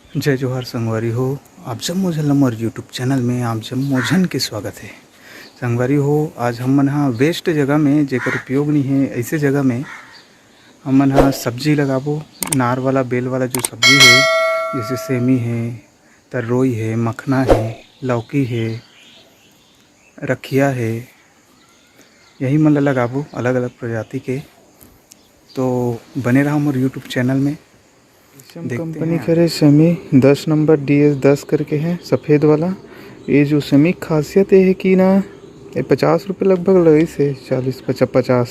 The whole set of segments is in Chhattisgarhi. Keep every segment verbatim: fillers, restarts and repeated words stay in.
जय जोहार संगवारी हो, आप जम्मो झन ल मोर YouTube चैनल में आप जम्मो झन के स्वागत है। संगवारी हो, आज हम मन ह वेस्ट जगह में, जेकर उपयोग नहीं है, ऐसे जगह में हमन ह सब्जी लगाबो। नार वाला, बेल वाला जो सब्जी है, जैसे सेमी है, तर्रोई है, मखना है, लौकी है, रखिया है, यही मन ल लगाबो अलग-अलग प्रजाति के। तो बने रहा मोर YouTube चैनल में। कंपनी करे सेमी दस नंबर, डी एस दस करके है, सफ़ेद वाला। ये जो सेमी खासियत ये है कि ना, ये पचास रुपये लगभग लगिस है, चालीस पचा-, पचास।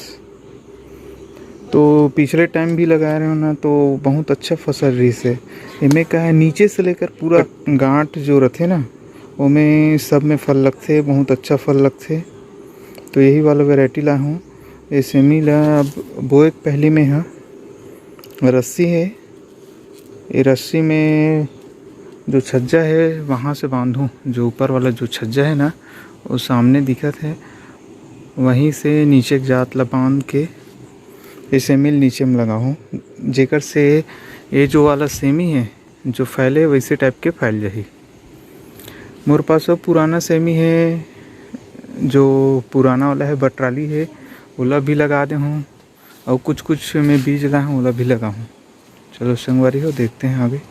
तो पिछले टाइम भी लगाए रहे हो ना, तो बहुत अच्छा फसल रहिस है। एमे का है, नीचे से लेकर पूरा गांठ जो रथे ना, ओमे सब में फल लगथे, बहुत अच्छा फल लगथे। तो यही वाला वैरायटी ला हूँ। ये सेमी ला अब बोए के पहली में ह रस्सी है, ये रस्सी में जो छज्जा है वहाँ से बांधूँ, जो ऊपर वाला जो छज्जा है ना, वो सामने दिखत है, वहीं से नीचे के जात ला बांध के ये सेमी ल नीचे में लगाहूँ, जेकर से ये जो वाला सेमी है जो फैले वैसे टाइप के फैल जाही। मोर पास वो पुराना सेमी है जो पुराना वाला है, बटराली है, ओला भी लगा दे हूँ। और कुछ कुछ मैं बीज ला हूँ, ओला भी लगाहूँ। चलो संगवारी हो, देखते हैं आगे।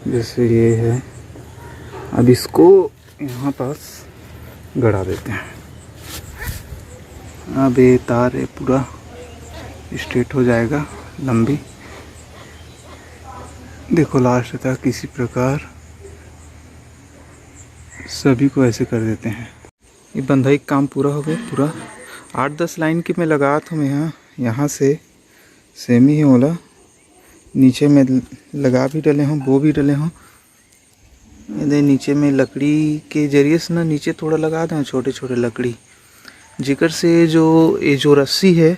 जैसे ये है, अब इसको यहाँ पास गड़ा देते हैं। अब ये तार है पूरा स्ट्रेट हो जाएगा, लंबी। देखो लास्ट तक इसी प्रकार सभी को ऐसे कर देते हैं। ये बंधई के काम पूरा हो गए, पूरा आठ दस लाइन के मैं लगात हूँ यहाँ। यहाँ से सेमी है ओला नीचे में लगा भी डले हूँ, बो भी डले हूँ। ये दे नीचे में लकड़ी के जरिए से ना नीचे थोड़ा लगा दें छोटे छोटे लकड़ी, जेकर से जो ये जो रस्सी है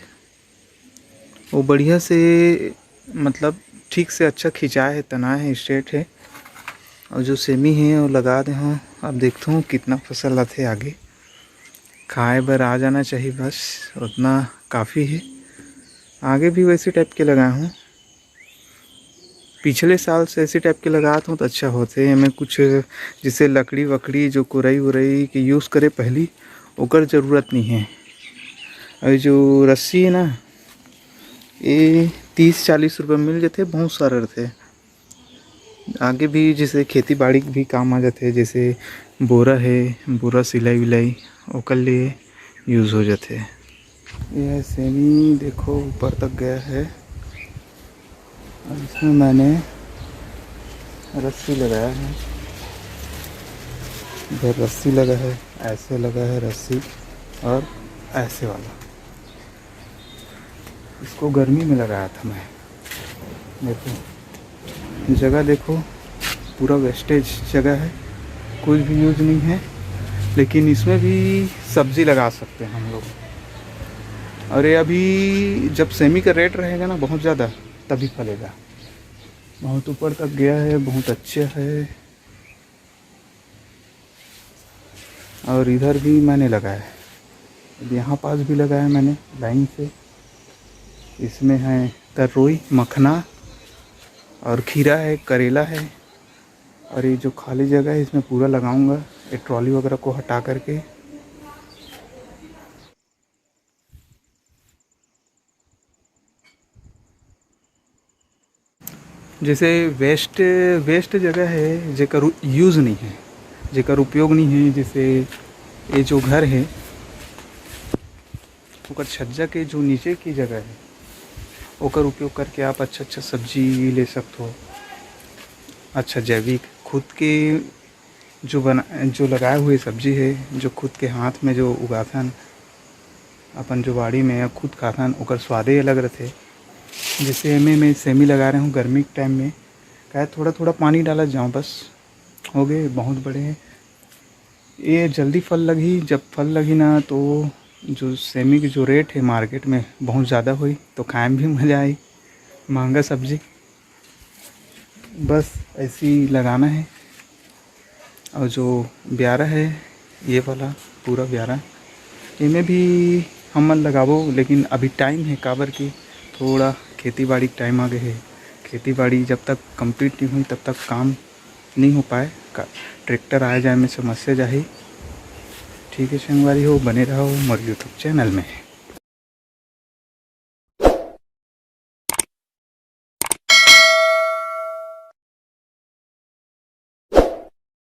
वो बढ़िया से, मतलब ठीक से अच्छा खिंचाए है, तनाए है, स्ट्रेट है। और जो सेमी है वो लगा दे हूँ। अब देखता हूँ कितना फसल आथे आगे। खाए बर आ जाना चाहिए, बस उतना काफ़ी है। आगे भी वैसे टाइप के लगाए हूँ। पिछले साल से ऐसे टाइप के लगात हूँ तो अच्छा होथे। एमे कुछ जैसे लकड़ी वकड़ी जो कुरई उरई के यूज़ करे पहली, ओकर ज़रूरत नहीं है। और जो रस्सी है ना, ये तीस चालीस रुपये मिल जाते, बहुत सारा रहते। आगे भी जैसे खेती बाड़ी के भी काम आ जाते, जैसे बोरा है, बोरा सिलाई विलाई, ओकर लिए यूज़ हो जाते। यह सेमी देखो ऊपर तक गया है। और इसमें मैंने रस्सी लगाया है, इधर रस्सी लगा है, ऐसे लगा है रस्सी, और ऐसे वाला, इसको गर्मी में लगाया था मैं। देखो जगह देखो, पूरा वेस्टेज जगह है, कुछ भी यूज़ नहीं है, लेकिन इसमें भी सब्ज़ी लगा सकते हैं हम लोग। और ये अभी जब सेमी का रेट रहेगा ना बहुत ज़्यादा, तभी फलेगा। बहुत ऊपर तक गया है, बहुत अच्छा है। और इधर भी मैंने लगाया है, अब यहाँ पास भी लगाया है मैंने लाइन से। इसमें है तरोई, मखना और खीरा है, करेला है। और ये जो खाली जगह है इसमें पूरा लगाऊंगा, ये ट्रॉली वगैरह को हटा करके। जैसे वेस्ट, वेस्ट जगह है जेकर यूज़ नहीं है, जेकर उपयोग नहीं है, जैसे ये जो घर है, ओकर छज्जा के जो नीचे की जगह है, ओकर उपयोग करके आप अच्छा अच्छा सब्जी ले सकत हो। अच्छा, जैविक, खुद के जो बना, जो लगाए हुए सब्जी है, जो खुद के हाथ में जो उगाथन, अपन जो बाड़ी में या खुद खाथन, ओकर स्वादे अलग रहथे। जैसे एमे मैं सेमी लगा रहे हूँ गर्मी के टाइम में, काहे थोड़ा थोड़ा पानी डालत जाऊँ, बस हो गए, बहुत बड़े हैं। ये जल्दी फल लगही, जब फल लगही ना, तो जो सेमी के जो रेट है मार्केट में, बहुत ज़्यादा होही, तो खाए में भी मज़ा आई। महंगा सब्जी, बस ऐसे ही लगाना है। और जो ब्यारा है, ये वाला पूरा ब्यारा, एमे भी हमन लगाबो, लेकिन अभी टाइम है, काबर कि थोड़ा खेती बाड़ी के टाइम आ गए है। खेती बाड़ी जब तक कंप्लीट नहीं हुई, तब तक काम नहीं हो पाए। का, ट्रैक्टर आए जाए में समस्या जाही। ठीक है संगवारी हो, बने रहो मोर यूट्यूब चैनल में।